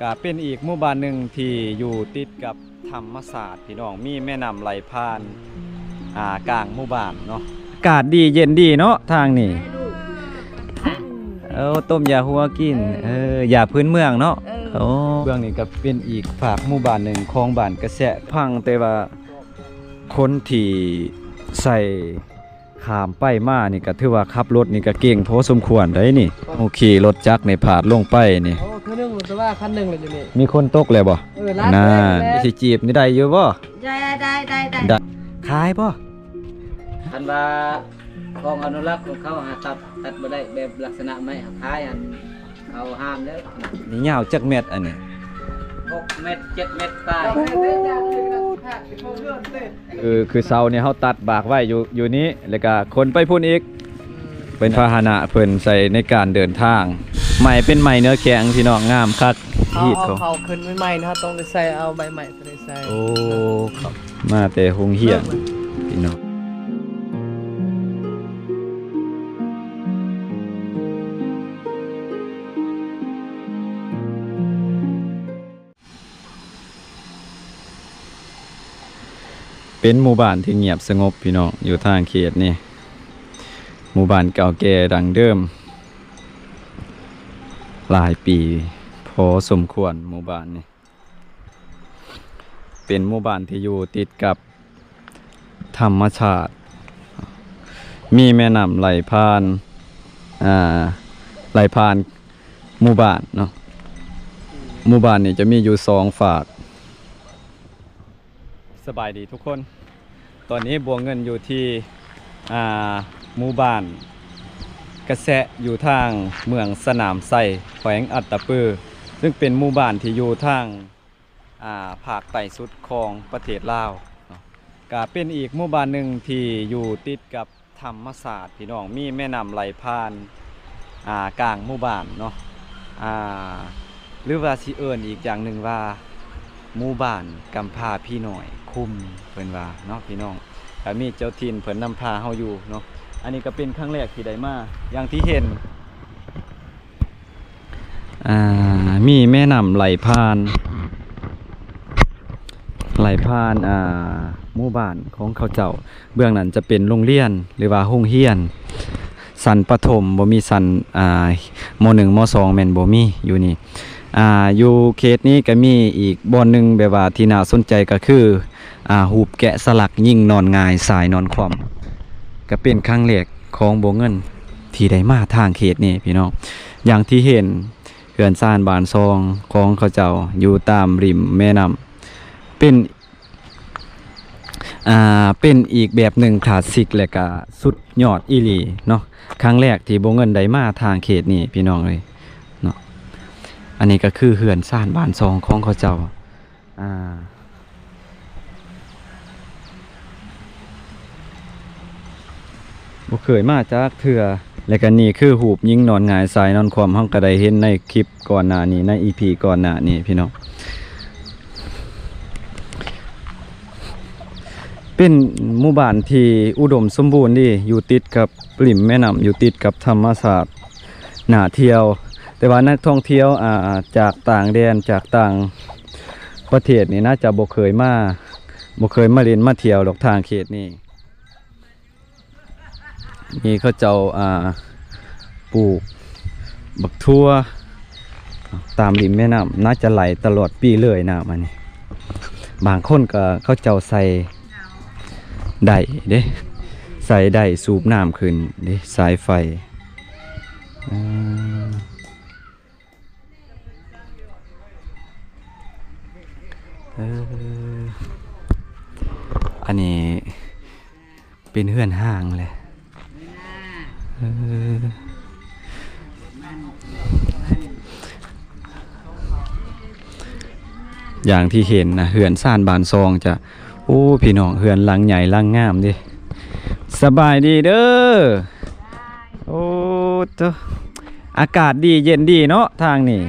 ກະເປັນອີກໝູ່ບ້ານໜຶ່ງທີ່ຢູ່ຕິດກັບທຳມະຊາດ ພີ່ນ້ອງ, ມີແມ່ນ້ຳໄຫຼຜ່ານ ອ່າ ກາງໝູ່ບ້ານເນາະ. ອາກາດດີເຢັນດີເນາະທາງນີ້. ເອີ ຕົ້ມຢາຫົວກິນ ເອີ ຢາພື້ນເມືອງເນາະ. ເອີ ໂອ້ ເບື້ອງນີ້ກໍເປັນອີກຝາກໝູ່ບ້ານໜຶ່ງຂອງບ້ານກະແຊະ ພັງແຕ່ວ່າຄົນທີ່ໃຊ້ ຂ້າມໄປມານີ້ກໍຖືວ່າຂັບລົດນີ້ກໍເກັ່ງພໍສົມຄວນໄດ໋ນີ້. ໂອເຄ ລົດຈັກນີ້ພາດລົງໄປນີ້. ໂອ້ ຄືໜຶ່ງ ແຕ່ວ່າຄັນໜຶ່ງລະຢູ່ນີ້. ມີຄົນຕົກແລ້ວບໍ່? ເອີ ລາດ ນັ້ນ ແລ້ວ ຊິຈີບນີ້ໄດ້ຢູ່ບໍ່? ໄດ້ ໄດ້ ໄດ້ ໄດ້ ໄດ້. ຂາຍບໍ່? ຄັນວ່າຂອງອະນຸລັກຂອງເຂົາຫາຕັດ ຕັດບໍ່ໄດ້ ແບບລັກສະນະໄມ້ຫາຂາຍຫັ້ນ ເຂົາຫ້າມແລ້ວ. ນີ້ຍາວຈັກແມັດອັນນີ້? ຫົກແມັດ ເຈັດແມັດປາຍ. ຄື ຄືເສົານີ້ເຮົາຕັດບາກໄວ້ຢູ່ ຢູ່ນີ້ ແລ້ວກະຂົນໄປພຸ້ນອີກ. ເປັນພາຫະນະເພິ່ນໃຊ້ໃນການເດີນທາງ. ໄມ້ເປັນໄມ້ເນື້ອແຂງ ພີ່ນ້ອງ ງາມຄັກ. ເຂົາ ຮີດ ເຂົາ ເຂົາ ເຂົາຂຶ້ນໃໝ່ໆ ເຮົາຕ້ອງໄດ້ໃສ່ເອົາໃບໄມ້ ໂອ້ ມາແຕ່ໂຮງຮຽນ ພີ່ນ້ອງ. ເປັນໝູ່ບ້ານທີ່ງຽບສະຫງົບ ພີ່ນ້ອງ ຢູ່ທາງເຂດນີ້. ໝູ່ບ້ານເກົ່າແກ່ດັ້ງເດີມ ຫຼາຍປີພໍສົມຄວນ ໝູ່ບ້ານນີ້. ເປັນໝູ່ບ້ານທີ່ຢູ່ຕິດກັບທຳມະຊາດ ມີແມ່ນ້ຳໄຫຼຜ່ານ ອ່າ ໄຫຼຜ່ານໝູ່ບ້ານເນາະ. ໝູ່ບ້ານນີ້ຈະມີຢູ່ສອງຟາກ. ສະບາຍດີທຸກຄົນ. ຕອນນີ້ບົວເງິນຢູ່ທີ່ ອ່າ ໝູ່ບ້ານກະແຊະ ຢູ່ທາງເມືອງສະໜາມໄຊ ແຂວງອັດຕະປື ຊຶ່ງເປັນໝູ່ບ້ານທີ່ຢູ່ທາງ ອ່າ ພາກໃຕ້ສຸດຂອງປະເທດລາວເນາະ. ກະເປັນອີກໝູ່ບ້ານໜຶ່ງທີ່ຢູ່ຕິດກັບ ທຳມະຊາດ ພີ່ນ້ອງ, ມີແມ່ນ້ຳໄຫຼຜ່ານ ອ່າ ກາງໝູ່ບ້ານເນາະ ອ່າ ຫຼືວ່າຊິເອີ້ນອີກຢ່າງໜຶ່ງວ່າ ໝູ່ບ້ານກຳພ້າຜີນ້ອຍຄຸມ ເພິ່ນວ່າເນາະ ພີ່ນ້ອງ. ກະມີເຈົ້າຖິ່ນເພິ່ນນຳພາເຮົາຢູ່ເນາະ. ອັນນີ້ກະເປັນຄັ້ງແລກທີ່ໄດ້ມາ ຢ່າງທີ່ເຫັນ ອ່າ ມີແມ່ນ້ຳໄຫຼຜ່ານ ໄຫຼຜ່ານ ອ່າ ໝູ່ບ້ານຂອງເຂົາເຈົ້າ. ເບື້ອງນັ້ນຈະເປັນໂຮງຮຽນ ຫຼືວ່າໂຮງຮຽນຊັ້ນປະຖົມ, ບໍ່ມີຊັ້ນ ອ່າ ມໍໜຶ່ງ ມໍສອງ ແມ່ນບໍ່ມີຢູ່ນີ້. ອ່າ ຢູ່ເຂດນີ້ກະມີອີກບ່ອນໜຶ່ງ ແບບວ່າທີ່ໜ້າສົນໃຈກະຄື ອ່າ ຮູບແກະສະຫຼັກຍິງນອນຫງາຍຊາຍນອນຄວ່ຳ. ກະເປັນຄັ້ງແລກຂອງບົວເງິນທີ່ໄດ້ມາທາງເຂດນີ້ ພີ່ນ້ອງ. ຢ່າງທີ່ເຫັນ ເຮືອນຊານບ້ານຊ່ອງຂອງເຂົາເຈົ້າຢູ່ຕາມລິມແມ່ນ້ຳ ເປັນ ອ່າ ເປັນອີກແບບໜຶ່ງຄລາສສິກ ແລະກະສຸດຍອດອີ່ຫຼີເນາະ. ຄັ້ງແລກທີ່ບົວເງິນໄດ້ມາທາງເຂດນີ້ ພີ່ນ້ອງເອີຍເນາະ. ອັນນີ້ກະຄືເຮືອນຊານບ້ານຊ່ອງຂອງເຂົາເຈົ້າ. ອ່າ ບໍ່ເຄີຍມາຈັກເທື່ອ. ແລະກະນີ້ຄືຮູບຍິງນອນຫງາຍຊາຍນອນຄວ່ຳ ເຮົາກະໄດ້ເຫັນໃນຄລິບກ່ອນໜ້ານີ້ ໃນອີພີກ່ອນໜ້ານີ້ ພີ່ນ້ອງ. ເປັນໝູ່ບ້ານທີ່ອຸດົມສົມບູນດີ ຢູ່ຕິດກັບລິມແມ່ນ້ຳ ຢູ່ຕິດກັບທຳມະຊາດ ໜ້າທ່ຽວ. ແຕ່ວ່ານັກທ່ອງທ່ຽວ ອ່າ ຈາກຕ່າງແດນ ຈາກຕ່າງປະເທດນີ້ ໜ້າຈະບໍ່ເຄີຍມາ ບໍ່ເຄີຍມາຫຼິ້ນມາທ່ຽວດອກທາງເຂດນີ້. ນີ້ເຂົາເຈົ້າ ອ່າ ປູກບັກຖົ່ວຕາມລິມແມ່ນ້ຳ ໜ້າຈະໄຫຼຕະຫຼອດປີເລີຍນ້ຳອັນນີ້. ບາງຄົນກະເຂົາເຈົ້າໃສ່ໄດ້ເດ້ ໃສ່ໄດ້ສູບນ້ຳຂຶ້ນເດ້ ສາຍໄຟ. ເອີ ເອີ ອັນນີ້ເປັນເຮືອນຮ້າງແຫຼະ. ເອີ ຢ່າງທີ່ເຫັນນະ ເຮືອນຊານບ້ານຊ່ອງຈະ ໂອ້ ພີ່ນ້ອງ ເຮືອນຫຼັງໃຫຍ່ຫຼັງງາມເດ້. ສະບາຍດີເດີ. ໂອ້ໂຕ ອາກາດດີເຢັນດີເນາະທາງນີ້.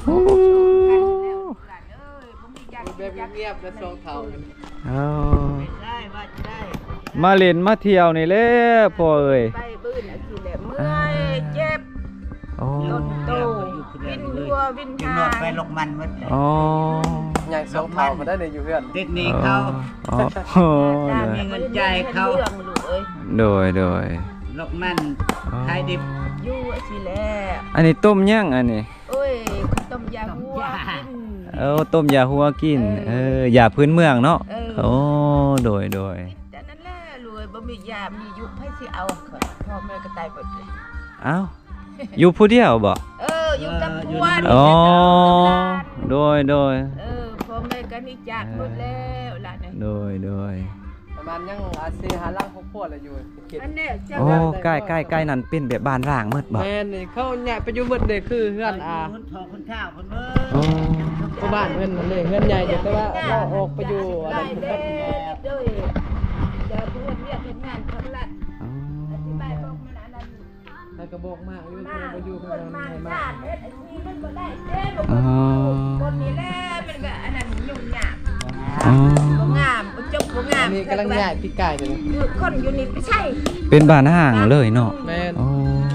ໂອ້ ແບບງຽບໆ ແລະ ສອງເຖົ້າ. ເອົາ ໄດ້ວ່າຈະໄດ້ ມາຫຼິ້ນມາທ່ຽວນີ້ແຫຼະພໍ່ເອີຍ. ໄປບືນອັນນີ້ແຫຼະ ເມື່ອຍເຈັບ. ໂອ້ ໂຕ ວິນຫົວວິນຫາງ ໄປລອກມັນໝົດ. ອໍ ຍ່າງສອງເທົ່າບໍ່ໄດ້ເລີຍຢູ່ເຮືອນ ຕິດໜີ້ເຂົາ. ອໍ ໂອ້ ມີເງິນຈ່າຍເຂົາ. ໂດຍ ໂດຍ ລອກມັນ ອໍ ຂາຍດິບ ຢູ່ຊີ້ແຫຼະ. ອັນນີ້ຕົ້ມຫຍັງອັນນີ້? ໂອ້ຍ ຕົ້ມຢາຫົວກິນ. ເອີ ຕົ້ມຢາຫົວກິນ. ເອີ ເອີ ຢາພື້ນເມືອງເນາະ. ເອີ ໂອ້ ໂດຍ ໂດຍ. ແຕ່ນັ້ນແຫຼະ ລູກເອີຍ ບໍ່ມີຢາມີຢູ່ ໃຜຊິເອົາ? ພໍ່ແມ່ກໍຕາຍເບິດເລີຍ. ອ້າວ ຢູ່ຜູ້ດຽວບໍ່? ເອີ ຢູ່ກັບຜົວ. ອໍ ໂດຍ ໂດຍ. ເອີ ພໍ່ແມ່ກໍໜີຈາກໝົດແລ້ວລະນີ້. ໂດຍ ໂດຍ. ປະມານຍັງ ອ່າ ສີ່ຫ້າຫຼັງຄອບຄົວລະຢູ່ເຂດ. ໂອ້ ໃກ້ໆໆນັ້ນເປັນແບບບ້ານຮ້າງໝົດບໍ່? ແມ່ນ ນີ້ເຂົາຍ້າຍໄປຢູ່ໝົດເດ້ ຄືເຮືອນ ອ່າ ຄົນເຖົ້າຄົນທ້າວເພິ່ນເບີດ. ໂອ້ ຄືບ້ານເພິ່ນນັ້ນເດ້ ເຮືອນໃຫຍ່ຢູ່ ແຕ່ວ່າເຮົາອອກໄປຢູ່ອັນນັ້ນ. ເອີ ແຕ່ເພິ່ນເຮັດວຽກເຮັດງານເຂົາລະ ອໍ ອະທິບາຍບອກມັນອັນນັ້ນ ແລ້ວກໍບອກມາຢູ່ ມາ ເພິ່ນມາ ເຮັດອັນນີ້ມັນບໍ່ໄດ້ເດ້. ອໍ ຄົນນີ້ແຫຼະ ມັນກໍອັນນັ້ນຫຍຸ້ງຍາກ. ອໍ ບໍ່ງາມ ບໍ່ຈົບບໍ່ງາມ. ອັນນີ້ກຳລັງຍ້າຍປີກາຍເດ້ ຢູ່ ຄົນຢູ່ນີ້ໄປໃສ ເປັນບ້ານຮ້າງເລີຍເນາະ. ແມ່ນ.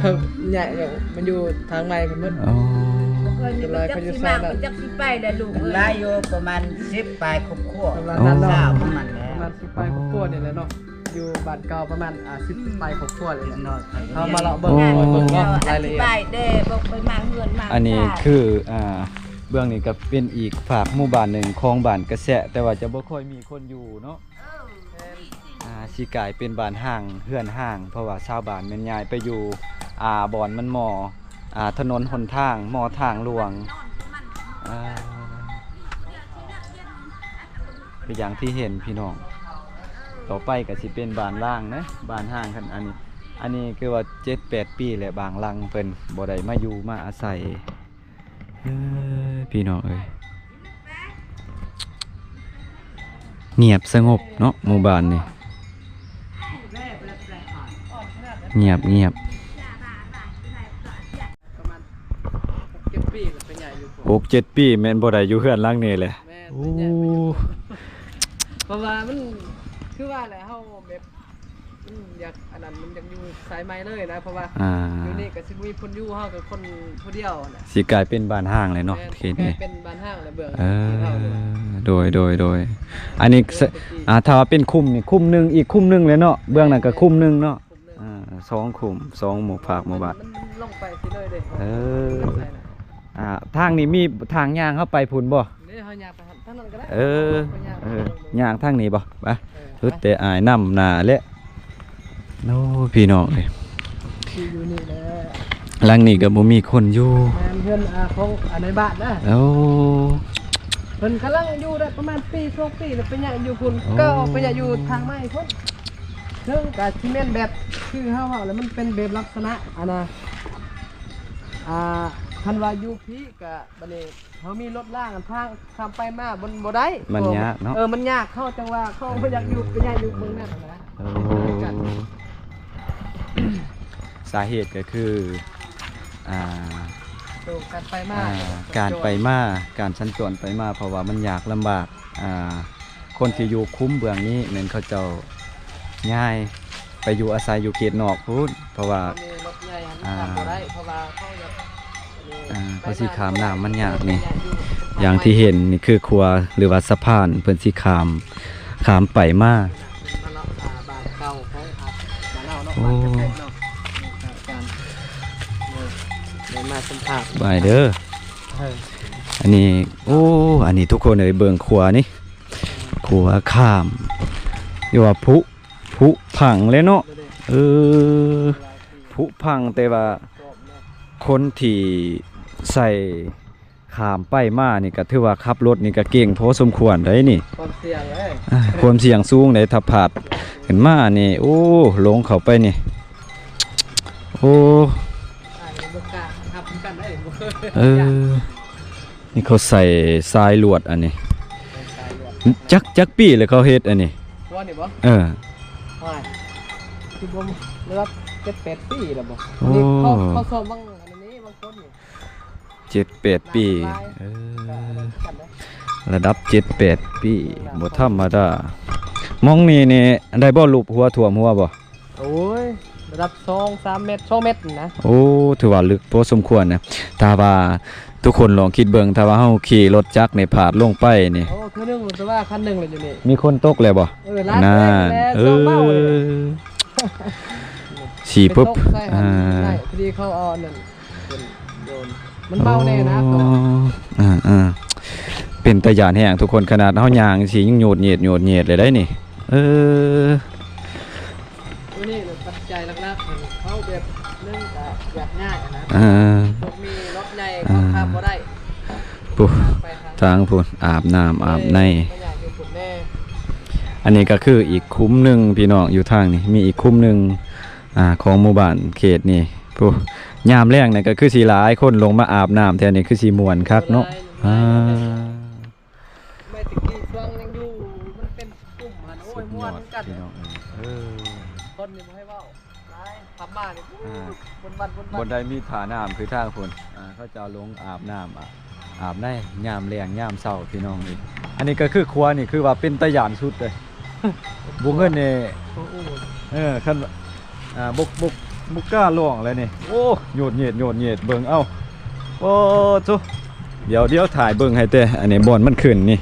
ອໍ ຍ້າຍແລ້ວ ມັນຢູ່ທາງໃໝ່ເພິ່ນໝົດ. ອໍ ສ່ວນຫຼາຍເຂົາຢູ່ໄສລະ ຈັກຊິໄປແລ້ວລູກເອີຍ. ຫຼາຍຢູ່ ປະມານສິບປາຍຄອບຄົວ ປະມານນັ້ນເນາະ ປະມານສິບປາຍຄອບຄົວນີ້ແຫຼະເນາະ. ຢູ່ບ້ານເກົ່າປະມານ ອ່າ ສິບປາຍຄອບຄົວເລີຍ. ເຮົາມາເລາະເບິ່ງ ໂອ້ ເບິ່ງເນາະ ລາຍລະອຽດ. ອັນນີ້ຄື ອ່າ ເບື້ອງນີ້ກໍເປັນອີກຟາກໝູ່ບ້ານໜຶ່ງຂອງບ້ານກະແຊະ ແຕ່ວ່າຈະບໍ່ຄ່ອຍມີຄົນຢູ່ເນາະ. ອ່າ ຊິກາຍເປັນບ້ານຮ້າງ ເຮືອນຮ້າງ ເພາະວ່າຊາວບ້ານແມ່ນຍ້າຍໄປຢູ່ ອ່າ ບ່ອນມັນໝໍ່ ອ່າ ຖະໜົນຫົນທາງ ໝໍ່ທາງຫຼວງ. ອ່າ ຄືຢ່າງທີ່ເຫັນພີ່ນ້ອງ ຕໍ່ໄປກໍຊິເປັນບ້ານຮ້າງເນາະ ບ້ານຮ້າງ. ຄັນອັນນີ້ ອັນນີ້ຄືວ່າເຈັດແປດປີແລ້ວ ບາງຫຼັງເພິ່ນບໍ່ໄດ້ມາຢູ່ມາອາໄສ. ເອີ ພີ່ນ້ອງເອີຍ ງຽບສະຫງົບເນາະ ໝູ່ບ້ານນີ້ ງຽບໆ. ປະມານຫົກເຈັດປີແລ້ວໄປຍ້າຍຢູ່ພຸ້ນ. ຫົກເຈັດປີແມ່ນບໍ່ໄດ້ຢູ່ເຮືອນຫຼັງນີ້ແຫຼະ. ແມ່ນ. ໂອ້ ໄປຍ້າຍໄປຢູ່ ເພາະວ່າມັນຄືວ່າແຫຼະ ເຮົາແບບ ອືມ ຢາກອັນນັ້ນ ມັນຢາກຢູ່ສາຍໃໝ່ເລີຍນະ ເພາະວ່າ ອ່າ ຢູ່ນີ້ກໍຊິບໍ່ມີຄົນຢູ່ ເຮົາກໍຄົນຜູ້ດຽວນະ. ຊິກາຍເປັນບ້ານຮ້າງເລີຍເນາະ ແມ່ນ ເຂດນີ້ ກາຍເປັນບ້ານຮ້າງແລ້ວເບື້ອງ. ເອີ ໂດຍ ໂດຍ ໂດຍ. ອັນນີ້ ອ່າ ຖ້າວ່າເປັນຄຸ້ມນີ້ ຄຸ້ມໜຶ່ງ ອີກຄຸ້ມໜຶ່ງເລີຍເນາະ ເບື້ອງນັ້ນກໍຄຸ້ມໜຶ່ງເນາະ. ອ່າ ສອງຄຸ້ມ ສອງໝູ່ພາກໝູ່ບ້ານ ມັນລົງໄປຊິເລີຍເດ້. ເອີ ອ່າ ທາງນີ້ມີທາງຍ່າງເຮົາໄປພຸ້ນບໍ່? ເດ້ ເຮົາຍ່າງໄປທາງນັ້ນກໍໄດ້. ເອີ ເອີ ຍ່າງທາງນີ້ບໍ່? ໄປ ເອີ ສຸດແຕ່ອ້າຍນຳໜ້າແຫຼະ. ໂອ້ ພີ່ນ້ອງເອີຍ ຢູ່ນີ້ແຫຼະ ຫຼັງນີ້ກໍບໍ່ມີຄົນຢູ່. ແມ່ນ ເຮືອນ ອ່າ ຂອງ ອ່າ ໃນບ້ານນະ. ໂອ້ ເພິ່ນກຳລັງຢູ່ໄດ້ປະມານປີສອງປີ ແລ້ວໄປຍ້າຍຢູ່ພຸ້ນ. ໂອ້ ກໍໄປຍ້າຍຢູ່ທາງໃໝ່ພຸ້ນ. ເຊິ່ງກະຊິແມ່ນແບບຄືເຮົາເວົ້າແຫຼະ ມັນເປັນແບບລັກສະນະ ອັນນ່າ ອ່າ ຄັນວ່າຢູ່ພີ້ກະ ບັດນີ້ເຮົາມີລົດລ້າງທາງຂ້າມໄປມາ ມັນບໍ່ໄດ້ ມັນຍາກເນາະ. ເອີ ມັນຍາກ ເຮົາຈັ່ງວ່າເຮົາບໍ່ຢາກຢູ່ ໄປຍ້າຍຢູ່ເມືອງນັ້ນນະ. ໂອ້ ສາເຫດກໍຄື ອ່າ ໂຕການໄປມາ ອ່າ ການໄປມາ ການສັນຈອນໄປມາ ເພາະວ່າມັນຍາກລຳບາກ. ອ່າ ຄົນທີ່ຢູ່ຄຸ້ມເບື້ອງນີ້ແມ່ນເຂົາເຈົ້າຍ້າຍໄປຢູ່ອາໄສຢູ່ເຂດນອກພຸ້ນ ເພາະວ່າ ອັນນີ້ລົດໃຫຍ່ຫັ້ນ ອ່າ ຂ້າມບໍ່ໄດ້ ເພາະວ່າເຂົາຢາກ ອ່າ ເຂົາຊິຂ້າມນ້ຳມັນຍາກນີ້. ຢ່າງທີ່ເຫັນນີ້ຄືຂົວ ຫຼືວ່າສະພານເພິ່ນຊິຂ້າມ ຂ້າມໄປມາ. ໂອ້ ໄປເດີ ອັນນີ້ ໂອ້ ອັນນີ້ທຸກຄົນເອີຍ ເບິ່ງຂົວນີ້ ຂົວຂ້າມ ຫຼືວ່າຜຸ ຜຸພັງເລີຍເນາະ. ເອີ ຜຸພັງ ແຕ່ວ່າຄົນທີ່ໃສ່ຂ້າມໄປມານີ້ກໍຖືວ່າຂັບລົດນີ້ກໍເກັ່ງພໍສົມຄວນໄດ໋ນີ້. ຄວາມສ່ຽງເລີຍ ອ່າ ຄວາມສ່ຽງສູງເດ້ ຖ້າພາດຂຶ້ນມານີ້ ໂອ້ ລົງເຂົ້າໄປນີ້ ໂອ້ ເອີ ນີ້ເຂົາໃສ່ສາຍລວດອັນນີ້ ສາຍລວດ ຈັກ ຈັກປີແລ້ວເຂົາເຮັດອັນນີ້? ຂົວນີ້ບໍ່? ເອີ ໂອ້ຍ ຄືບໍ່ ລະດັບເຈັດແປດປີແລ້ວບໍ່? ໂອ້ ນີ້ເຂົາ ເຂົາສ້ອມບາງອັນນີ້ ບາງຄົນນີ້ ເຈັດແປດປີ ເອີ ລະດັບເຈັດແປດປີ ບໍ່ທຳມະດາ. ໝ່ອງນີ້ນີ້ໄດ້ບໍ່ ຫຼຸບຫົວ ຖ້ວມຫົວບໍ່? ໂອ້ຍ ລະດັບສອງສາມແມັດ ສອງແມັດນະ. ໂອ້ ຖືວ່າເລິກພໍສົມຄວນນະ. ຖ້າວ່າທຸກຄົນລອງຄິດເບິ່ງ ຖ້າວ່າເຮົາຂີ່ລົດຈັກນີ້ພາດລົງໄປນີ້ ໂອ້ ຄືໜຶ່ງ ແຕ່ວ່າຄັນໜຶ່ງລະຢູ່ນີ້ ມີຄົນຕົກແລ້ວບໍ່? ເອີ ຫຼາຍ ນັ້ນ ແລ້ວ ເອີ ສອງເບົາເລີຍ ຊິປຶບ ໄປຕົກໃສ່ຫັ້ນ ອ່າ ໄດ້ ພໍດີເຂົາເອົາອັນນັ້ນ ເພິ່ນໂຍນ ມັນເບົາແນ່ນະ. ອໍ ເອີໆ ເປັນຕາຢ້ານແຮງທຸກຄົນ ຂະໜາດເຮົາຍ່າງຊິຍັງໂຍດເຍດໂຍດເຍດເລີຍໄດ໋ນີ້. ເອີ ໂຕນີ້ແຫຼະປັດໄຈຫຼັກໆ ເຂົາແບບໜຶ່ງກະຢາກຍ້າຍຫັ້ນນະ ອ່າ ພວກມີລົດໃຫຍ່ ອ່າ ເຂົາຂັບບໍ່ໄດ້ ພຸ້ນ ຂ້າມໄປທາງ ທາງພຸ້ນ ອາບນ້ຳອາບໃນ ເອີ ໄປຍ່າງຢູ່ພຸ້ນແດ່. ອັນນີ້ກໍຄືອີກຄຸ້ມໜຶ່ງພີ່ນ້ອງ ຢູ່ທາງນີ້ມີອີກຄຸ້ມໜຶ່ງ ອ່າ ຂອງໝູ່ບ້ານເຂດນີ້. ຜູ້ ຍາມແລງນີ້ກໍຄືຊິຫຼາຍຄົນລົງມາອາບນ້ຳແຖວນີ້ ຄືຊິມ່ວນຄັກເນາະ. ຫຼາຍ ອ່າ ແມ່ນແຕ່ກີ້ຊ່ວງຍັງຢູ່ ມັນເປັນກຸ່ມຫັ້ນ ໂອ້ຍ ສຸດຍອດ ມ່ວນຄືກັນ ພີ່ນ້ອງເອີຍ. ເອີ ຄົນນີ້ບໍ່ໃຫ້ເວົ້າຫຼາຍ ຂັບມານີ້ ອ່າ ວົນວັນວົນວັນ ບໍ່ໄດ້ມີທ່ານ້ຳຄືທາງພຸ້ນ. ອ່າ ເຂົາເຈົ້າລົງອາບນ້ຳ ອາບໃນຍາມແລງຍາມເຊົ້າພີ່ນ້ອງເອີຍ. ອັນນີ້ກໍຄືຂົວນີ້ຄືວ່າເປັນຕາຢ້ານສຸດເລີຍ ບຸເງິນນີ້. ໂອ້ ເອີ ຄັນ ອ່າ ບົກ ບົກ ບົກກ້າລ່ອງແລ້ວນີ້. ໂອ້ ໂຍດເຍດໂຍດເຍດ ເບິ່ງເອົາ. ໂອ້ໂທ້ ດຽວ ດຽວຖ່າຍເບິ່ງໃຫ້ແຕ່ ອັນນີ້ບ່ອນມັນຂຶ້ນນີ້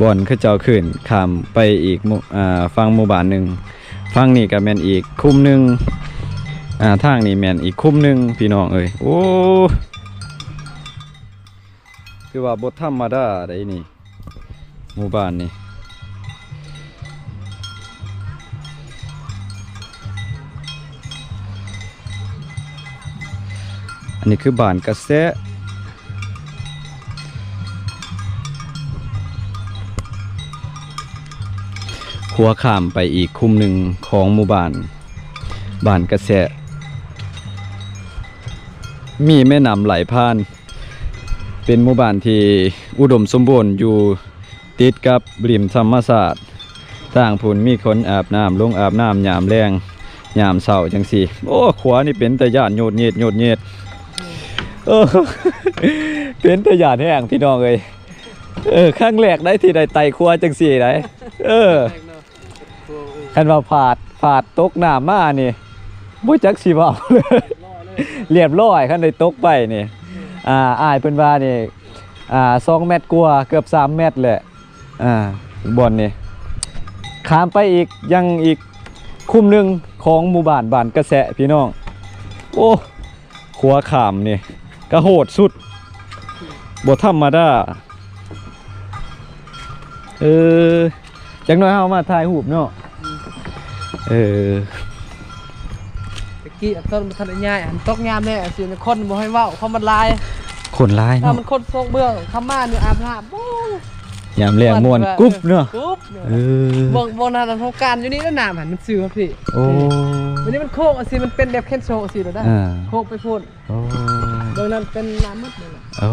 ບ່ອນເຂົາເຈົ້າຂຶ້ນຂ້າມໄປອີກໝູ່ ອ່າ ຝັ່ງໝູ່ບ້ານໜຶ່ງ. ຝັ່ງນີ້ກໍແມ່ນອີກຄຸ້ມໜຶ່ງ ອ່າ ທາງນີ້ແມ່ນອີກຄຸ້ມໜຶ່ງ ພີ່ນ້ອງເອີຍ. ໂອ້ ຖືວ່າບໍ່ທຳມະດາໃດ໋ນີ້ ໝູ່ບ້ານນີ້. ອັນນີ້ຄືບ້ານກະແຊະ ຂົວຂ້າມໄປອີກຄຸ້ມໜຶ່ງຂອງໝູ່ບ້ານ ບ້ານກະແຊະ ມີແມ່ນ້ຳໄຫຼຜ່ານ. ເປັນໝູ່ບ້ານທີ່ອຸດົມສົມບູນ ຢູ່ຕິດກັບລິມທຳມະຊາດ. ທາງພຸ້ນມີຄົນອາບນ້ຳ ລົງອາບນ້ຳຍາມແລງ ຍາມເຊົ້າຈັ່ງຊີ້. ໂອ້ ຂົວນີ້ເປັນຕາຢ້ານໂຍດເຍດໂຍດເຍດ. ເອີ ເປັນຕາຢ້ານແຮງພີ່ນ້ອງເອີຍ. ເອີ ຄັ້ງແລກໃດ໋ທີ່ໄດ້ໄຕ່ຂົວຈັ່ງຊີ້ໃດ໋. ເອີ ຄັນວ່າພາດ ພາດຕົກນ້ຳມານີ້ ບໍ່ຈັກຊິເວົ້າເລີຍ ລຽບລ້ອຍ ຄັນໄດ້ຕົກໄປນີ້. ອ່າ ອ້າຍເພິ່ນວ່ານີ້ ອ່າ ສອງແມັດກວ່າ ເກືອບສາມແມັດແຫຼະ. ອ່າ ບ່ອນນີ້ ຂ້າມໄປອີກ ຍັງອີກຄຸ້ມໜຶ່ງຂອງໝູ່ບ້ານ ບ້ານກະແຊະ ພີ່ນ້ອງ. ໂອ້ ຂົວຂ້າມນີ້ກະໂຫດສຸດ ບໍ່ທຳມະດາ. ເອີ ຈັກໜ້ອຍເຮົາມາຖ່າຍຮູບເນາະ. ອືມ ເອີ ຕະກີ້ອັນຕົ້ນບໍ່ທັນໄດ້ຍ້າຍ ອັນຕົກຍາມແລ້ວ ຊິຄົນບໍ່ໃຫ້ເວົ້າ ຄົນມັນຫຼາຍ ຄົນຫຼາຍເນາະ. ຖ້າມັນຄົນໂຊກເບື້ອງ ຄຳມານີ້ອາບນ້ຳ ໂອ້ ຍາມແລງມ່ວນກຸບເນາະ ກຸບ. ເອີ ເບິ່ງ ເບິ່ງນັ້ນ ໂຮງການຢູ່ນີ້ນະ ນ້ຳຫັ້ນມັນຊື່ມາພີ້. ໂອ້ ມື້ນີ້ມັນໂຄ້ງຈັ່ງຊີ້ ມັນເປັນແບບແຄນໂຊຈັ່ງຊີ້ແລ້ວນະ. ອ່າ ໂຄ້ງໄປພຸ້ນ. ໂອ້ ເບື້ອງນັ້ນເປັນນ້ຳໝົດເລີຍນະ. ໂອ້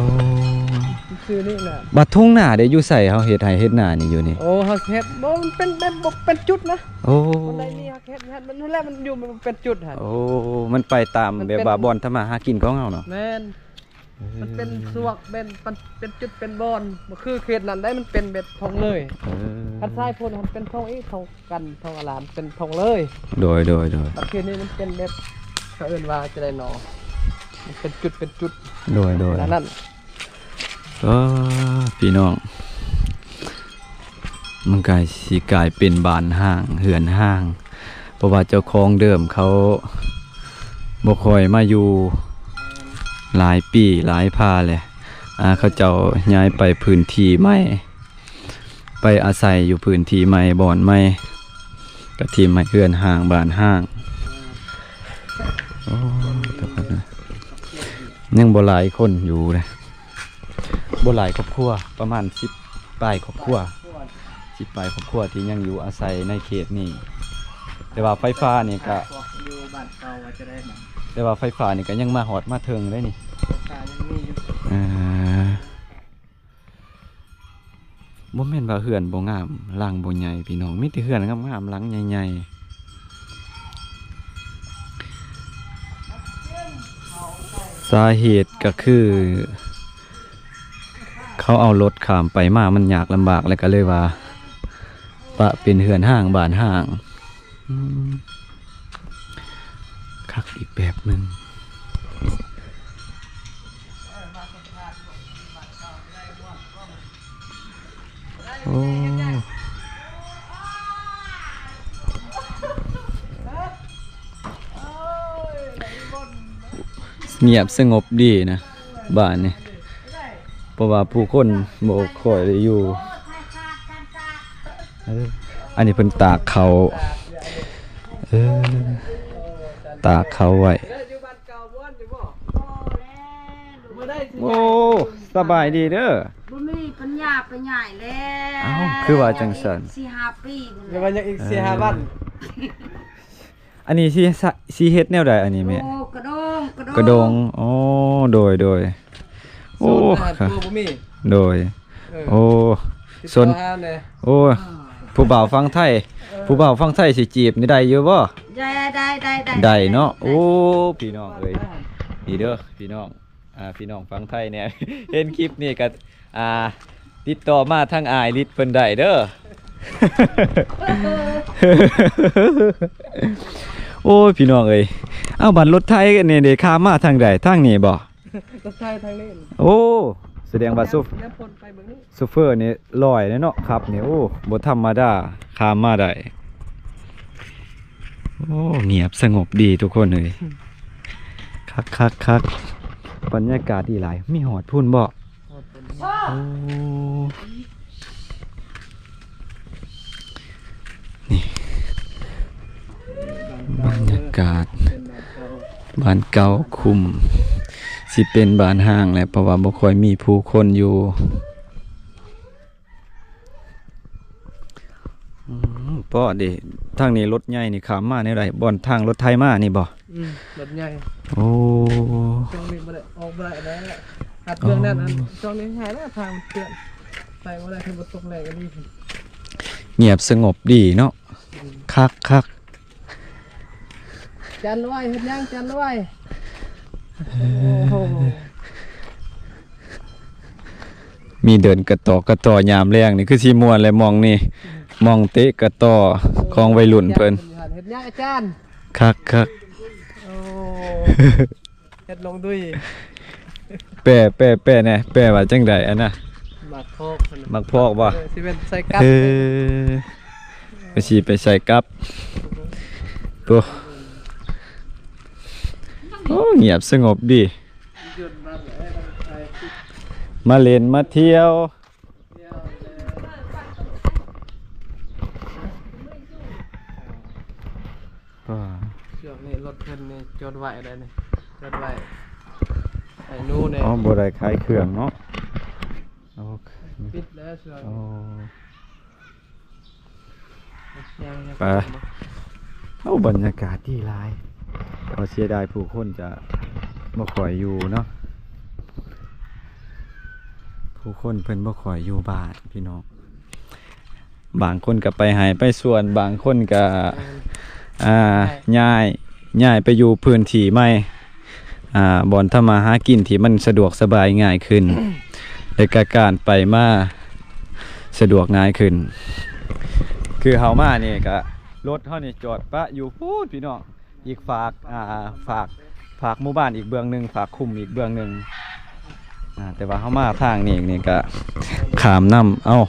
ຊື່ນີ້ນະ. ບັດທົ່ງນາເດ ຢູ່ໃສ ເຮົາເຮັດໄຮ່ເຮັດນານີ້ຢູ່ນີ້? ໂອ້ ເຮົາເຮັດ ບໍ່ ມັນເປັນແບບ ບໍ່ເປັນຈຸດນະ. ໂອ້ ມັນໄດ້ມີ ເຮັດຫັ້ນ ມັນຫັ້ນແຫຼະ ມັນຢູ່ ມັນເປັນຈຸດຫັ້ນ. ໂອ້ ມັນໄປຕາມ ມັນເປັນ ແບບວ່າບ່ອນທຳມາຫາກິນຂອງເຮົາເນາະ. ແມ່ນ. ເອີ ມັນເປັນສວກ ເປັນ ເປັນຈຸດເປັນບ່ອນ ບໍ່ຄືເຂດນັ້ນໄດ໋ ມັນເປັນແບບທົ່ງເລີຍ. ເອີ ຄັນຊາຍພຸ້ນ ມັນເປັນທົ່ງອີກ ທົ່ງກັນ ທົ່ງອາລາມ ເປັນທົ່ງເລີຍ. ໂດຍ ໂດຍ ໂດຍ. ບັດເຂດນີ້ມັນເປັນແບບ ເຂົາເອີ້ນວ່າຈັ່ງໃດນໍ ມັນເປັນຈຸດເປັນຈຸດ. ໂດຍ ໂດຍ. ນັ້ນ ເອີ ພີ່ນ້ອງ ມັນກະຊິກາຍເປັນບ້ານຮ້າງ ເຮືອນຮ້າງ ເພາະວ່າເຈົ້າຂອງເດີມເຂົາບໍ່ຄ່ອຍມາຢູ່ຫຼາຍປີຫຼາຍພາແຫຼະ. ອ່າ ເຂົາເຈົ້າຍ້າຍໄປພື້ນທີ່ໃໝ່ ໄປອາໄສຢູ່ພື້ນທີ່ໃໝ່ ບ່ອນໃໝ່ ກະຖິ້ມໃຫ້ເຮືອນຮ້າງ ບ້ານຮ້າງ. ໂອ້ ຍັງບໍ່ຫຼາຍຄົນຢູ່ເດ້. ບໍ່ຫຼາຍຄອບຄົວ ປະມານສິບປາຍຄອບຄົວ ສິບປາຍຄອບຄົວທີ່ຍັງຢູ່ອາໄສໃນເຂດນີ້. ແຕ່ວ່າໄຟຟ້ານີ້ກະ ຢູ່ບ້ານເກົ່າວ່າຈະໄດ້ນະ ແຕ່ວ່າໄຟຟ້ານີ້ກະຍັງມາຮອດມາເຖິງເດ້ນີ້. ໄຟຟ້າຍັງມີຢູ່. ອ່າ ບໍ່ແມ່ນວ່າເຮືອນບໍ່ງາມ ຫຼັງບໍ່ໃຫຍ່ພີ່ນ້ອງ ມີແຕ່ເຮືອນງາມໆ ຫຼັງໃຫຍ່ໆ. ສາເຫດກໍຄື ເຂົາເອົາລົດຂ້າມໄປມາ ມັນຍາກລຳບາກ ແລ້ວກໍເລີຍວ່າປະເປັນເຮືອນຮ້າງ ບ້ານຮ້າງ. ອືມ ຄັກອີກແບບໜຶ່ງ. ໂອ້ ງຽບສະຫງົບດີນະ ບ້ານນີ້ ເພາະວ່າຜູ້ຄົນບໍ່ຄ່ອຍໄດ້ຢູ່. ເອີ ອັນນີ້ເພິ່ນຕາກເຂົ້າ ເອີ ຕາກເຂົ້າໄວ້. ໂອ້ ສະບາຍດີເດີ. ບໍ່ມີປັນຍາໄປຍ້າຍແລ້ວ. ເອົ້າ ຄືວ່າຈັ່ງຊັ້ນ? ສີ່ຫ້າປີພຸ້ນແຫຼະ ຫຼືວ່າຍັງອີກສີ່ຫ້າວັນ. ອັນນີ້ຊິ ຊິເຮັດແນວໃດອັນນີ້ແມ່? ໂອ້ ກະດົງ ກະດົງ ກະດົງ. ອໍ ໂດຍ ໂດຍ. ໂອ້ ໂອ້ ບໍ່ມີ ໂດຍ. ເອີ ໂອ້ ສົນ ໂອ້ ຜູ້ບ່າວຝັ່ງໄທ ເອີ ຜູ້ບ່າວຝັ່ງໄທຊິຈີບນີ້ໄດ້ຢູ່ບໍ່? ໄດ້ ໄດ້ ໄດ້ ໄດ້ ໄດ້ເນາະ. ໂອ້ ພີ່ນ້ອງເອີຍ ນີ້ເດີພີ່ນ້ອງ ອ່າ ພີ່ນ້ອງຝັ່ງໄທແດ່ ເຫັນຄລິບນີ້ກະ ອ່າ ຕິດຕໍ່ມາທາງອ້າຍລິດເພິ່ນໄດ້ເດີ. ໂອ້ຍ ພີ່ນ້ອງເອີຍ ເອົ້າ ບັດລົດໄຖອັນນີ້ເດ ຂ້າມມາທາງໃດ? ທາງນີ້ບໍ່? ລົດໄຖທາງນີ້. ໂອ້ ສະແດງວ່າ ແນມ ໂຊ ແນມພົ້ນໄປເບິ່ງນີ້ ໂຊເຟີນີ້ຫຼອຍເນາະ ຂັບນີ້ ໂອ້ ບໍ່ທຳມະດາ ຂ້າມມາໄດ້. ໂອ້ ງຽບສະຫງົບດີທຸກຄົນເອີຍ. ຄັກໆໆ ບັນຍາກາດດີຫຼາຍ. ມີຮອດພຸ້ນບໍ່? ຮອດພຸ້ນ. ໂອ້ ນີ້ ບັນຍາກາດ ເປັນບ້ານເກົ່າ ບ້ານເກົ່າ ຄຸ້ມ ຊິເປັນບ້ານຮ້າງແຫຼະ ເພາະວ່າບໍ່ຄ່ອຍມີຜູ້ຄົນຢູ່. ອືມ ພໍເດ ທາງນີ້ລົດໃຫຍ່ນີ້ຂ້າມມາແນວໃດ? ບ່ອນທາງລົດໄຖມານີ້ບໍ່? ອືມ ລົດໃຫຍ່. ໂອ້ ຊ່ວງນີ້ບໍ່ໄດ້ ອອກບໍ່ໄດ້ແລ້ວ ຮັດເລື່ອງນັ້ນ. ອໍ ອັນ ຊ່ວງນີ້ຫາຍແລ້ວ ທາງມັນເປື້ອນ ໄປບໍ່ໄດ້ ເພິ່ນບໍ່ຕົກແລງອັນນີ້. ງຽບສະຫງົບດີເນາະ. ອືມ ຄັກໆ. ຈັນລວຍ ເຮັດຫຍັງຈັນລວຍ? ໂອ້ໂຫ ມີເດີນກະຕໍກະຕໍຍາມແລງນີ້ ຄືຊິມ່ວນແຫຼະ ໝ່ອງນີ້ ໝ່ອງເຕະກະຕໍຂອງໄວລຸ້ນເພິ່ນ. ເຮັດຫຍັງອາຈານ? ຄັກໆ. ໂອ້ ເຮັດລົງດຸຍ. ແປ ແປ ແປແດ່ ແປວ່າຈັ່ງໃດອັນນະ? ໝາກພອກ ໝາກພອກບໍ່? ເອີ ຊິເປັນໃສ່ກັບ. ເອີ ໄປຊິໄປໃສ່ກັບ. ໂອ້ ໂອ້ ງຽບສະຫງົບດີ. ມາຫຼິ້ນມາທ່ຽວ. ອ່າ ຊ່ວງນີ້ລົດເພິ່ນນີ້ຈອດໄວ້ໄດ໋ນີ້ ຈອດໄວ້ໃຫ້ໜູແດ່. ອໍ ບໍ່ໄດ້ຂາຍເຄື່ອງເນາະ. ໂອເຄ ປິດແລ້ວຊ່ວງ ອໍ ໄປ. ໂອ້ ບັນຍາກາດດີຫຼາຍ ກໍເສຍດາຍຜູ້ຄົນຈະບໍ່ຄ່ອຍຢູ່ເນາະ ຜູ້ຄົນເພິ່ນບໍ່ຄ່ອຍຢູ່ບ້ານພີ່ນ້ອງ. ບາງຄົນກໍໄປໄຮ່ໄປສວນ ບາງຄົນກໍ ອ່າ ຍ້າຍ ຍ້າຍໄປຢູ່ພື້ນທີ່ໃໝ່ ອ່າ ບ່ອນທຳມາຫາກິນທີ່ມັນສະດວກສະບາຍງ່າຍຂຶ້ນ ແລະກະການໄປມາສະດວກງ່າຍຂຶ້ນ. ຄືເຮົາມານີ້ກະ ລົດເຮົານີ້ຈອດປະຢູ່ພຸ້ນພີ່ນ້ອງ ອີກຟາກ ອ່າ ຟາກ ຟາກໝູ່ບ້ານອີກເບື້ອງໜຶ່ງ ຟາກຄຸ້ມອີກເບື້ອງໜຶ່ງ. ອ່າ ແຕ່ວ່າເຮົາມາທາງນີ້ນີ້ກະຂ້າມນ້ຳ ເອົ້າ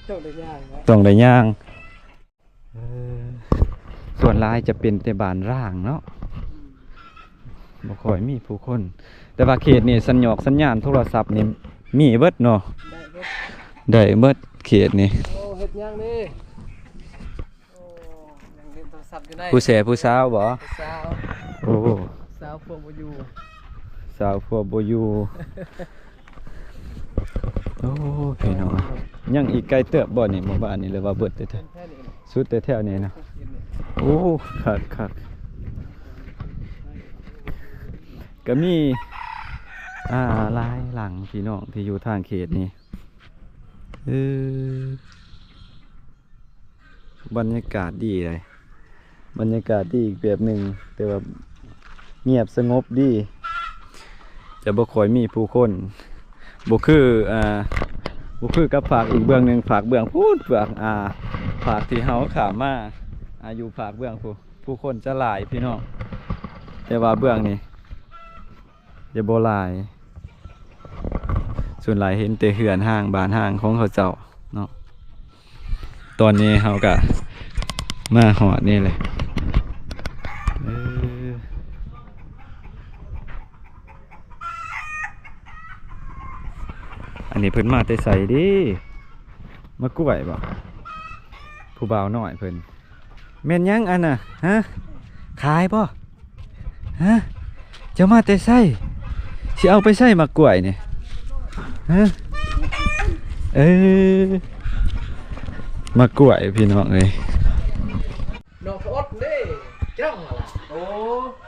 ຕ້ອງໄດ້ຍ່າງນະ ຕ້ອງໄດ້ຍ່າງ. ເອີ ສ່ວນຫຼາຍຈະເປັນແຕ່ບ້ານຮ້າງເນາະ ບໍ່ຄ່ອຍມີຜູ້ຄົນ ແຕ່ວ່າເຂດນີ້ສັນຍອກສັນຍານໂທລະສັບນີ້ມີເບິດເນາະ ໄດ້ເບິດ ໄດ້ເບິດເຂດນີ້. ໂອ້ ເຮັດຫຍັງນີ້? ໂອ້ ຍັງຫຼິ້ນໂທລະສັບຢູ່ໃນ ຜູ້ແສຜູ້ສາວບໍ່? ຜູ້ສາວ ໂອ້ ສາວຜົວບໍ່ຢູ່ ສາວຜົວບໍ່ຢູ່. ໂອ້ ພີ່ນ້ອງ ຍັງອີກໄກເຕີບບໍ່ນີ້ ໝູ່ບ້ານນີ້ ຫຼືວ່າເບິດແຕ່ ສຸດແຕ່ແຖວນີ້ນະ? ໂອ້ ຄັກໆ ກະມີ ອ່າ ຫຼາຍຫຼັງພີ່ນ້ອງທີ່ຢູ່ທາງເຂດນີ້. ເອີ ບັນຍາກາດດີເດ ບັນຍາກາດດີອີກແບບໜຶ່ງ ແຕ່ວ່າງຽບສະຫງົບດີ ຈະບໍ່ຄ່ອຍມີຜູ້ຄົນ ບໍ່ຄື ອ່າ ບໍ່ຄືກັບຟາກອີກເບື້ອງໜຶ່ງ ຟາກເບື້ອງພຸ້ນ ຟາກ ອ່າ ຟາກທີ່ເຮົາຂ້າມມາ ອ່າ ຢູ່ຟາກເບື້ອງພຸ້ນ ຜູ້ຄົນຈະຫຼາຍພີ່ນ້ອງ. ແຕ່ວ່າເບື້ອງນີ້ຈະບໍ່ຫຼາຍ ສ່ວນຫຼາຍເຫັນແຕ່ເຮືອນຮ້າງ ບ້ານຮ້າງຂອງເຂົາເຈົ້າເນາະ. ຕອນນີ້ເຮົາກະມາຮອດນີ້ແຫຼະ ເອີ ອັນນີ້ເພິ່ນມາແຕ່ໃສເດ້? ມາກ້ວຍບໍ່? ຜູ້ບ່າວນ້ອຍເພິ່ນ ແມ່ນຫຍັງອັນນ່ະ? ຮະ? ຂາຍບໍ່? ຮະ? ເຈົ້າມາແຕ່ໃສ? ຊິເອົາໄປໃສໝາກກ້ວຍນີ້? ຮະ? ເອີ ໝາກກ້ວຍພີ່ນ້ອງເອີຍ ນ້ອງສະອົດເດ້ ຈ້ອງລະ ໂອ້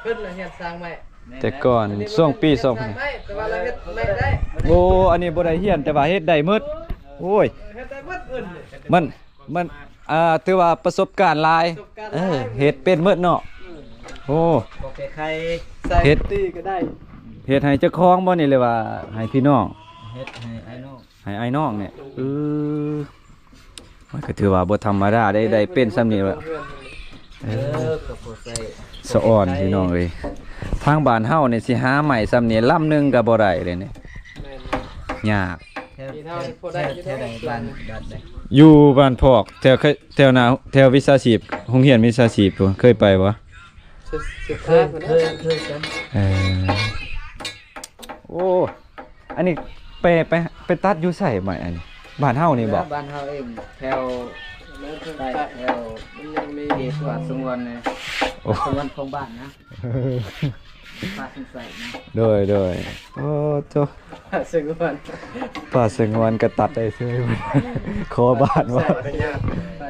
ເພິ່ນລະຮຽນສ້າງໄມ້ ແຕ່ກ່ອນ ຊ່ວງປີສອງພັນ ແຕ່ວ່າລະເຮັດໄມ້ໄດ້ ໂອ້ ອັນນີ້ບໍ່ໄດ້ຮຽນ ແຕ່ວ່າເຮັດໄດ້ໝົດ ໂອ້ຍ ເຮັດໄດ້ໝົດເພິ່ນ ມັນ ມັນ ອ່າ ຖືວ່າປະສົບການຫຼາຍ ປະສົບການຫຼາຍ ເອີ ເຮັດເປັນໝົດເນາະ ອືມ ໂອ້ ບໍ່ແກ້ໄຂ ໃສ່ ເຮັດ ຕີກໍໄດ້ ເຮັດໃຫ້ເຈົ້າຂອງບໍ່ນີ້ ຫຼືວ່າໃຫ້ພີ່ນ້ອງ? ເຮັດໃຫ້ອ້າຍນ້ອງ ໃຫ້ອ້າຍນ້ອງນີ້ ເອີ ມັນກໍຖືວ່າບໍ່ທຳມະດາໄດ້ ໄດ້ເປັນສ່ຳນີ້ແລ້ວ ເອີ ເອີ ກໍພໍໃຊ້ ສະອອນ ພໍໃຊ້ ພີ່ນ້ອງເອີຍ ທາງບ້ານເຮົານີ້ຊິຫາໄມ້ສ່ຳນີ້ລຳໜຶ່ງກໍບໍ່ໄດ້ເລີຍນີ້ ແມ່ນ ຍາກ ແຖວ ແຖວ ແຖວໃດ ບ້ານ ບ້ານໃດ? ຢູ່ບ້ານພອກ ແຖວ ແຖວໜ້າ ແຖວວິຊາຊີບ ໂຮງຮຽນວິຊາຊີບພຸ້ນ ເຄີຍໄປບໍ່? ສຸດ ສຸດທ້າຍພຸ້ນແຫຼະ ເຄີຍ ເຄີຍກັນ ເອີ ໂອ້ ອັນນີ້ໄປ ໄປ ໄປຕັດຢູ່ໃສໄມ້ອັນນີ້? ບ້ານເຮົານີ້ບໍ່? ບ້ານເຮົາເອງ ແຖວໃຕ້ ແຖວ ມັນຍັງມີເຂດປ່າສະຫງວນນະ ໂອ້ ປ່າສະຫງວນຂອງບ້ານນະ ປ່າສົງໄສນະ ໂດຍ ໂດຍ ໂອ້ໂຕ ປ່າສະຫງວນ ປ່າສະຫງວນກໍຕັດໄດ້ເຊີຍ ຂໍບ້ານວ່າ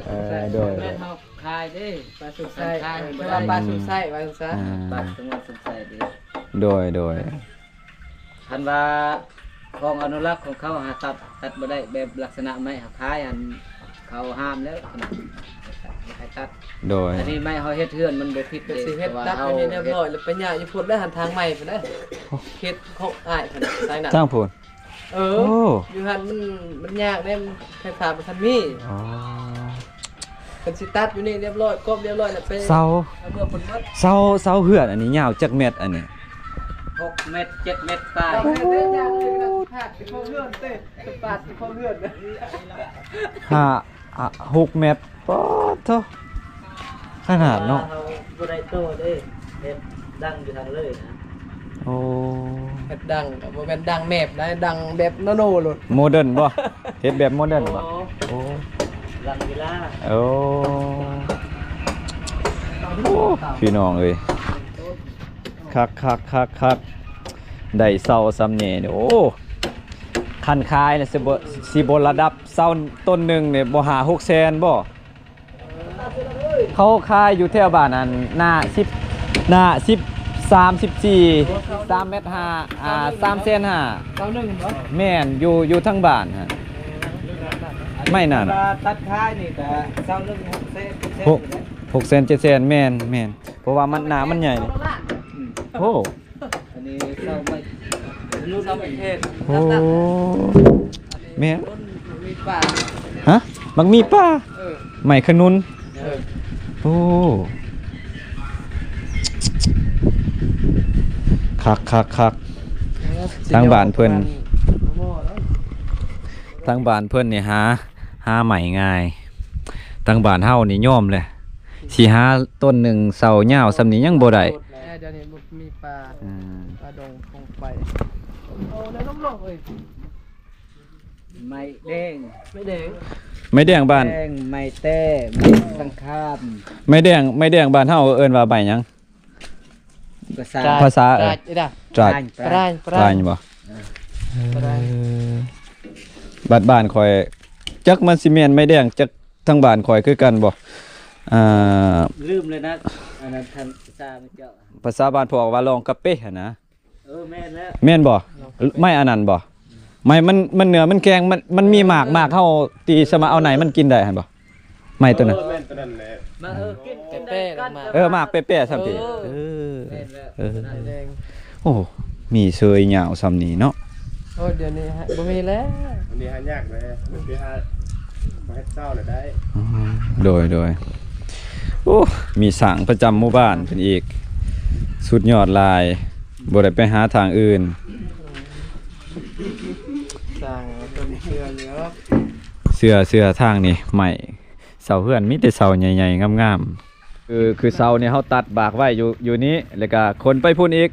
ເອີ ໂດຍ ແມ່ນເຮົາ ຂາຍເດ້ ປາສຸກໄຊ ຂາຍ ເອີ ເພິ່ນວ່າປາສຸກໄຊວ່າຊັ້ນຊະ ອ່າ ປາສະຫງວນສົງໄສເດ້ ໂດຍ ໂດຍ ຄັນວ່າຂອງອະນຸລັກຂອງເຂົາຫາຕັດ ຕັດບໍ່ໄດ້ ແບບລັກສະນະໄມ້ຫາຂາຍຫັ້ນ ເຂົາຫ້າມແລ້ວ ບໍ່ໃຫ້ຕັດ ໂດຍ ອັນນີ້ໄມ້ເຮົາເຮັດເຮືອນມັນບໍ່ຜິດເດ້ ຊິເຮັດຕັດຢູ່ນີ້ຮຽບຮ້ອຍ ແລ້ວໄປຍ່າງຢູ່ພຸ້ນເດີ ຫັ້ນທາງໃໝ່ພຸ້ນເດີ ເຂດຂອງອ້າຍເພິ່ນ ສາຍນັ້ນ ທາງພຸ້ນ ເອີ ໂອ້ ຢູ່ຫັ້ນມັນ ມັນຍາກເດ້ ໄຟຟ້າບໍ່ທັນມີ ອໍ ເພິ່ນຊິຕັດຢູ່ນີ້ຮຽບຮ້ອຍ ກອບຮຽບຮ້ອຍແລ້ວໄປ ເສົາ ເອົາເມືອເພິ່ນໝົດ ເສົາ ເສົາເຮືອນອັນນີ້ຍາວຈັກແມັດອັນນີ້? ຫົກແມັດ ເຈັດແມັດປາຍ ໂອ້ ພາດເຈົ້າຂອງເຮືອນເດ້ ພາດເຈົ້າຂອງເຮືອນ ຫ້າ ອ່າ ຫົກແມັດ ປາດໂທ້ ຂະໜາດເນາະ ເຮົາບໍ່ໄດ້ໂຕເດ້ ເຮັດດັງຢູ່ທາງເລີຍນະ ໂອ້ ເຮັດດັງກໍບໍ່ແມ່ນດັງແມບໃດ ດັງແບບໂນໂນໂລດ ໂມເດີນບໍ່? ເຮັດແບບໂມເດີນບໍ່? ໂອ້ ໂອ້ ຫຼັງເວລາ ໂອ້ ໂອ້ ພີ່ນ້ອງເອີຍ ຄັກໆໆໆ ໄດ້ເສົາສ່ຳນີ້ ໂອ້ ຄັນຂາຍນະ ຊິບໍ່ ຊິບໍ່ລະດັບ ເສົາຕົ້ນໜຶ່ງນີ້ບໍ່ຫ້າຫົກແສນບໍ່? ເຂົາຂາຍຢູ່ແຖວບ້ານອັນໜ້າສິບ ໜ້າສິບສາມ ສິບສີ່ ສາມແມັດຫ້າ ອ່າ ສາມແສນຫ້າ ເສົາໜຶ່ງບໍ່? ແມ່ນ ຢູ່ ຢູ່ທາງບ້ານຫັ້ນ ໄມ້ນັ້ນ ວ່າຕັດຂາຍນີ້ກະເສົາໜຶ່ງຫົກແສນ ຫົກ ຫົກແສນ ເຈັດແສນ ແມ່ນ ແມ່ນ ເພາະວ່າມັນ ໜ້າມັນໃຫຍ່ ອືມ ໂອ້ ອັນນີ້ເສົາໄມ້ ເສົາໄມ້ເທດ ໂອ້ ແມ່ນ ມີປ່າ ຮະ ມັກມີປ່າ ເອີ ໄມ້ຂະໜຸນ ເອີ ໂອ້ ຄັກໆໆ ເອີ ທາງບ້ານເພິ່ນ ທາງບ້ານເພິ່ນນີ້ຫາ ຫາໄມ້ງ່າຍ ທາງບ້ານເຮົານີ້ຍອມແຫຼະ ຊິຫາຕົ້ນໜຶ່ງເສົາຍາວສ່ຳນີ້ຍັງບໍ່ໄດ້ ແຕ່ດຽວນີ້ບໍ່ມີປ່າ ອືມ ປ່າດົງຄົງໄປ ໂອ້ ແລ້ວລົງໆເອີຍ ໄມ້ແດງ ໄມ້ແດງ ໄມ້ແດງບ້ານ ແດງ ໄມ້ແຕ້ ໄມ້ສັງຂາມ ໄມ້ແດງ ໄມ້ແດງບ້ານເຮົາເອີ້ນວ່າໄມ້ຫຍັງ? ພາສາ ພາສາ ເອີ ຕາຍ ຕາຍ ຕາຍ ຕາຍ ຕາຍບໍ່? ເອີ ຕາຍ ເອີ ບັດບ້ານຂ້ອຍ ຈັກມັນຊິແມ່ນໄມ້ແດງ ຈັກທາງບ້ານຂ້ອຍຄືກັນບໍ່? ອ່າ ລືມແລ້ວນະ ອັນນັ້ນທ່ານ ພາສາເຈົ້າ ພາສາບ້ານພວກວ່າລອງກະເປຫັ້ນນະ ເອີ ແມ່ນແລ້ວ ແມ່ນບໍ່? ໄມ້ອັນນັ້ນບໍ່? ໄມ້ມັນ ມັນເນື້ອມັນແຂງ ມັນ ມັນມີໝາກ ໝາກເຮົາຕີສາມາດເອົາໃນມັນກິນໄດ້ຫັ້ນບໍ່? ໄມ້ຕົວນັ້ນ ເອີ ແມ່ນຕົວນັ້ນແຫຼະ ມາ ເອີ ກິນ ກິນໄດ້ ເອີ ໝາກແປະໆຊ້ຳຕິ ເອີ ເອີ ແມ່ນແລ້ວ ເອີ ໂອ້ ມີເຊີຍຍາວສ່ຳນີ້ເນາະ ໂອ້ ດຽວນີ້ບໍ່ມີແລ້ວ ອັນນີ້ຫາຍາກເລີຍ ໄປຫາ ມາເຮັດເຊົ້າແລ້ວໄດ້ ອືມ ໂດຍ ໂດຍ ໂອ້ ມີຊ້າງປະຈຳໝູ່ບ້ານເພິ່ນອີກ ສຸດຍອດຫຼາຍ ບໍ່ໄດ້ໄປຫາທາງອື່ນ. ສ້າງເພິ່ນເຊື່ອຢູ່ດອກ ເຊື່ອ ເຊື່ອ. ທາງນີ້ໄມ້ ເສົາເຮືອນມີແຕ່ເສົາໃຫຍ່ໆ ງາມໆ. ຄື ຄືເສົານີ້ເຮົາຕັດບາກໄວ້ຢູ່ ຢູ່ນີ້ ແລ້ວກະຂົນໄປພຸ້ນອີກ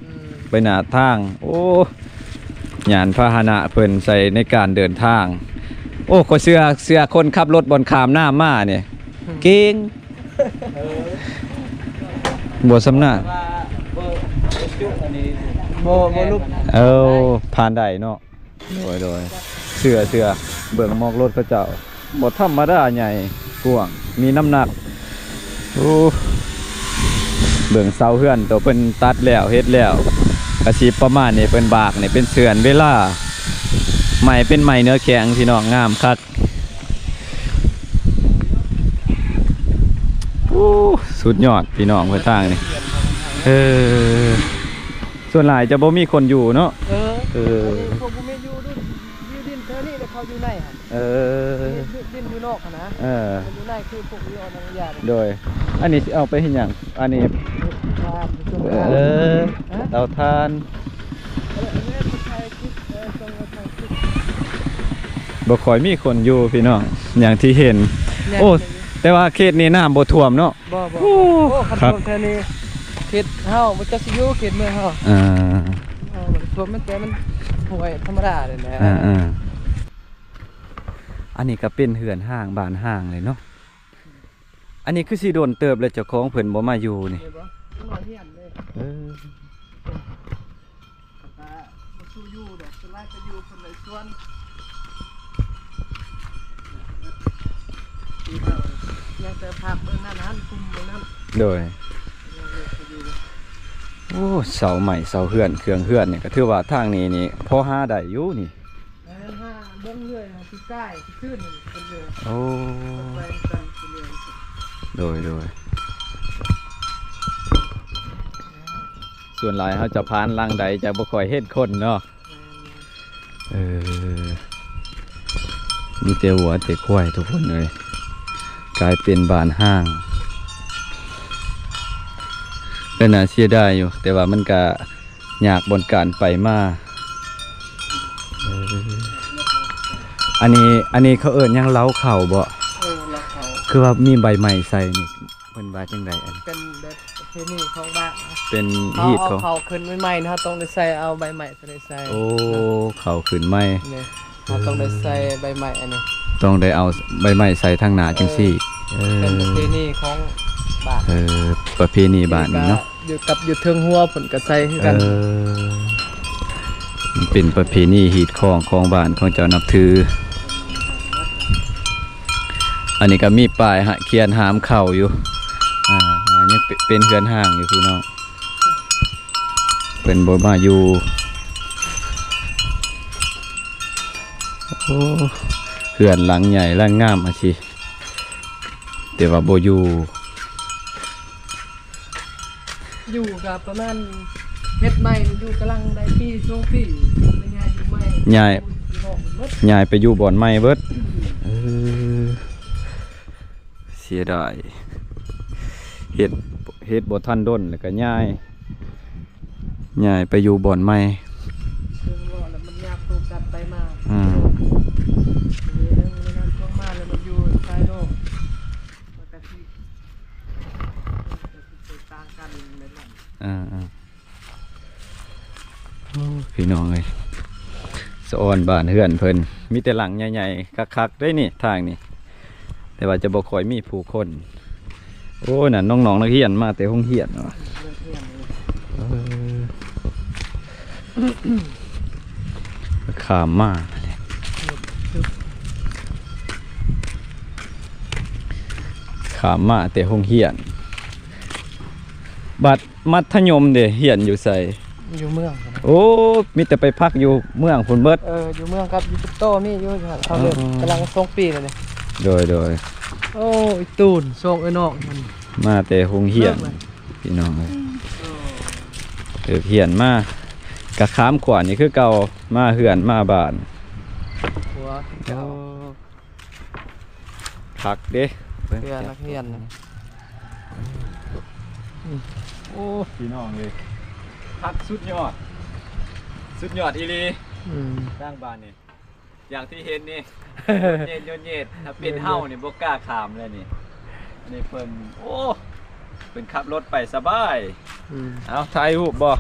ອືມ ໄປໜ້າທາງ. ໂອ້ ຍານພາຫະນະເພິ່ນໃຊ້ໃນການເດີນທາງ. ໂອ້ ຂ້ອຍເຊື່ອ ເຊື່ອຄົນຂັບລົດບ່ອນຂ້າມນ້ຳມານີ້ ອືມ ເກັ່ງ ເອີ ບໍ່ຊຳນານ ແຕ່ວ່າບໍ່ ບໍ່ຈຸອັນນີ້ ບໍ່ ບໍ່ຫຼຸບ ເອີ ຜ່ານໄດ້ເນາະ. ໂດຍ ໂດຍ ເຊື່ອ ເຊື່ອ ເບິ່ງໝອກລົດເຂົາເຈົ້າ ບໍ່ທຳມະດາ ໃຫຍ່ກວ້າງ ມີນ້ຳໜັກ. ໂອ້ ເບິ່ງເສົາເຮືອນໂຕເພິ່ນຕັດແລ້ວ ເຮັດແລ້ວ ກະຊິປະມານນີ້. ເພິ່ນບາກນີ້ເປັນເຈື່ອນເວລາ ໄມ້ເປັນໄມ້ເນື້ອແຂງ ພີ່ນ້ອງ ງາມຄັກ. ໂອ້ ສຸດຍອດ ພີ່ນ້ອງ ເພິ່ນທາງນີ້. ເອີ ສ່ວນຫຼາຍຈະບໍ່ມີຄົນຢູ່ເນາະ. ເອີ ເອີ ອັນນີ້ພວກບໍ່ມີຢູ່ ຢູ່ດິນເທື່ອນີ້ ແລ້ວເຂົາຢູ່ໃນຫັ້ນ. ເອີ ດິນ ດິນຢູ່ນອກຫັ້ນນະ. ເອີ ຢູ່ໃນຄືພວກຢູ່ອອນອະນຸຍາດ. ໂດຍ ອັນນີ້ຊິເອົາໄປເຮັດຫຍັງ? ອັນນີ້ ເອີ ເຕົາຖ່ານ. ເອີ ອັນນີ້ໄປຖ່າຍຄລິບ ເອີ ສົ່ງມາຖ່າຍຄລິບ. ບໍ່ຄ່ອຍມີຄົນຢູ່ ພີ່ນ້ອງ ຢ່າງທີ່ເຫັນ. ໂອ້ ແຕ່ວ່າເຂດນີ້ນ້ຳບໍ່ຖ້ວມເນາະ. ບໍ່ ບໍ່ ໂອ້ ໂອ້ ຄັນ ຄັກ ຖ້ວມແຖວນີ້ ເຂດເຮົາບໍ່ຈັກຊິຢູ່ເຂດເມືອງເຮົາ. ອ່າ ເອີ ບໍ່ໄດ້ຖ້ວມ ມັນ ແຕ່ມັນຫ້ວຍທຳມະດານີ້ແຫຼະ. ອ່າໆ ອັນນີ້ກະເປັນເຮືອນຮ້າງບ້ານຮ້າງເລີຍເນາະ. ອັນນີ້ຄືຊິດົນເຕີບແລ້ວ ເຈົ້າຂອງເພິ່ນບໍ່ມາຢູ່ນີ້. ເອີ ກະບໍ່ສູ່ຢູ່ດອກ ສ່ວນຫຼາຍກະຢູ່ເພິ່ນໃນສວນ ຍັງແຕ່ພັກເບິ່ງນັ້ນຫັ້ນ ຄຸມເບິ່ງນັ້ນ. ໂດຍ ໂອ້ ເສົາໄມ້ເສົາເຮືອນ ເຄື່ອງເຮືອນນີ້ ກະຖືວ່າທາງນີ້ນີ້ພໍຫາໄດ້ຢູ່ນີ້. ແມ່ນ ຫາເບິ່ງເລື້ອຍ ຫາຊິກາຍຊິຂຶ້ນນີ້ເພິ່ນເລີຍ. ໂອ້ ໄປນຳກັນເລື້ອຍ. ໂດຍ ໂດຍ ສ່ວນຫຼາຍເຮົາຈະຜ່ານຫຼັງໃດຈະບໍ່ຄ່ອຍເຫັນຄົນເນາະ. ເອີ ມີແຕ່ງົວແຕ່ຄວາຍທຸກຄົນເອີຍ ກາຍເປັນບ້ານຮ້າງ. ເອີ ໜ້າເສຍດາຍຢູ່ ແຕ່ວ່າມັນກະຍາກບ່ອນການໄປມາ. ເອີ ອັນນີ້ ອັນນີ້ເຂົາເອີ້ນຫຍັງ ເລົ້າເຂົ້າບໍ? ເອີ ເລົ້າເຂົ້າ ຄືວ່າມີໃບໄມ້ໃສ່ນີ້ ເພິ່ນວ່າຈັ່ງໃດ? ອັນ ເປັນແບບປະເພນີຂອງບ້ານ ເປັນຮີດຂອງ ເຮົາເອົາເຂົ້າຂຶ້ນໃໝ່ໆ ເຮົາຕ້ອງໄດ້ໃສ່ ເອົາໃບໄມ້ ໂອ້ ເຂົ້າຂຶ້ນໃໝ່ ເຮົາຕ້ອງໄດ້ໃສ່ໃບໄມ້ອັນນີ້ ຕ້ອງໄດ້ເອົາໃບໄມ້ໃສ່ທາງໜ້າຈັ່ງຊີ້. ເອີ ເປັນປະເພນີຂອງບ້ານ ເອີ ປະເພນີບ້ານນີ້ເນາະ ຢູ່ກັບຢູ່ເທິງຫົວພຸ້ນກະໃສ່ຄືກັນ. ເອີ ເປັນປະເພນີຮີດຄອງຂອງບ້ານຂອງເຈົ້ານັບຖື. ອັນນີ້ກະມີປ້າຍຂຽນຫ້າມເຂົ້າຢູ່ ອ່າ ຍັງເປັນເຮືອນຮ້າງຢູ່ພີ່ນ້ອງ. ເພິ່ນບໍ່ມາຢູ່. ໂອ້ ເຮືອນຫຼັງໃຫຍ່ຫຼັງງາມຈັ່ງຊີ້ ແຕ່ວ່າບໍ່ຢູ່ ຢູ່ກະປະມານເຮັດໃໝ່ ຢູ່ກຳລັງໄດ້ປີສອງປີ ໄປຍ້າຍຢູ່ໃໝ່ ຍ້າຍ ຍ້າຍໄປຢູ່ບ່ອນໃໝ່ເບິດ. ເອີ ເສຍດາຍ ເຮັດ ເຮັດບໍ່ທັນດົນແລ້ວກະຍ້າຍ ຍ້າຍໄປຢູ່ບ່ອນໃໝ່. ເຊິ່ງວ່າແລ້ວມັນຍາກໂຕກັນໄປມາ. ອືມ ເລື່ອງນັ້ນຊ່ວງມາແລ້ວມັນຢູ່ຊາຍໂລກ ມັນກະຊິ ມັນກະຊິແຕກຕ່າງກັນແບບນັ້ນ. ອ່າໆ ໂອ້ ພີ່ນ້ອງເອີຍ ສະອອນບ້ານເຮືອນເພິ່ນ ມີແຕ່ຫຼັງໃຫຍ່ໆ ຄັກໆ ເດ້ນີ້ ທາງນີ້ ແຕ່ວ່າຈະບໍ່ຄ່ອຍມີຜູ້ຄົນ. ໂອ້ ນັ້ນນ້ອງໆ ນັກຮຽນມາແຕ່ໂຮງຮຽນວ່າ ເອີ ຂ້າມມາ ຂ້າມມາແຕ່ໂຮງຮຽນ ບັດ ມັດທະຍົມເດ ຮຽນຢູ່ໃສ? ຢູ່ເມືອງ. ໂອ້ ມີແຕ່ໄປພັກຢູ່ເມືອງພຸ້ນເບິດ. ເອີ ຢູ່ເມືອງກັບຢູ່ໂຕມີຢູ່ ເຂົາເລີກ ອໍ ກຳລັງສອງປີແລ້ວນີ້. ໂດຍ ໂດຍ. ໂອ້ ອີຕູນ ສອງເອື້ອຍນ້ອງ ມາແຕ່ໂຮງຮຽນ ພີ່ນ້ອງເອີຍ. ເລີກຮຽນມາກະຂ້າມຂວານີ້ຄືເກົ່າ ມາເຮືອນມາບ້ານ. ໂອ້ ຄັກເດ້ ເພື່ອນັກຮຽນ. ອືມ ໂອ້ ພີ່ນ້ອງເອີຍ ພັກສຸດຍອດ ສຸດຍອດອີ່ຫຼີ ອືມ ທາງບ້ານນີ້ ຢ່າງທີ່ເຫັນນີ້ ໂຍນເຍດ ໂຍນເຍດ ຖ້າເປັນເຮົານີ້ບໍ່ກ້າຂ້າມເລີຍນີ້ ອັນນີ້ເພິ່ນ ໂອ້ ເພິ່ນຂັບລົດໄປສະບາຍ ອືມ ເອົາ ຖ່າຍຮູບບໍ່?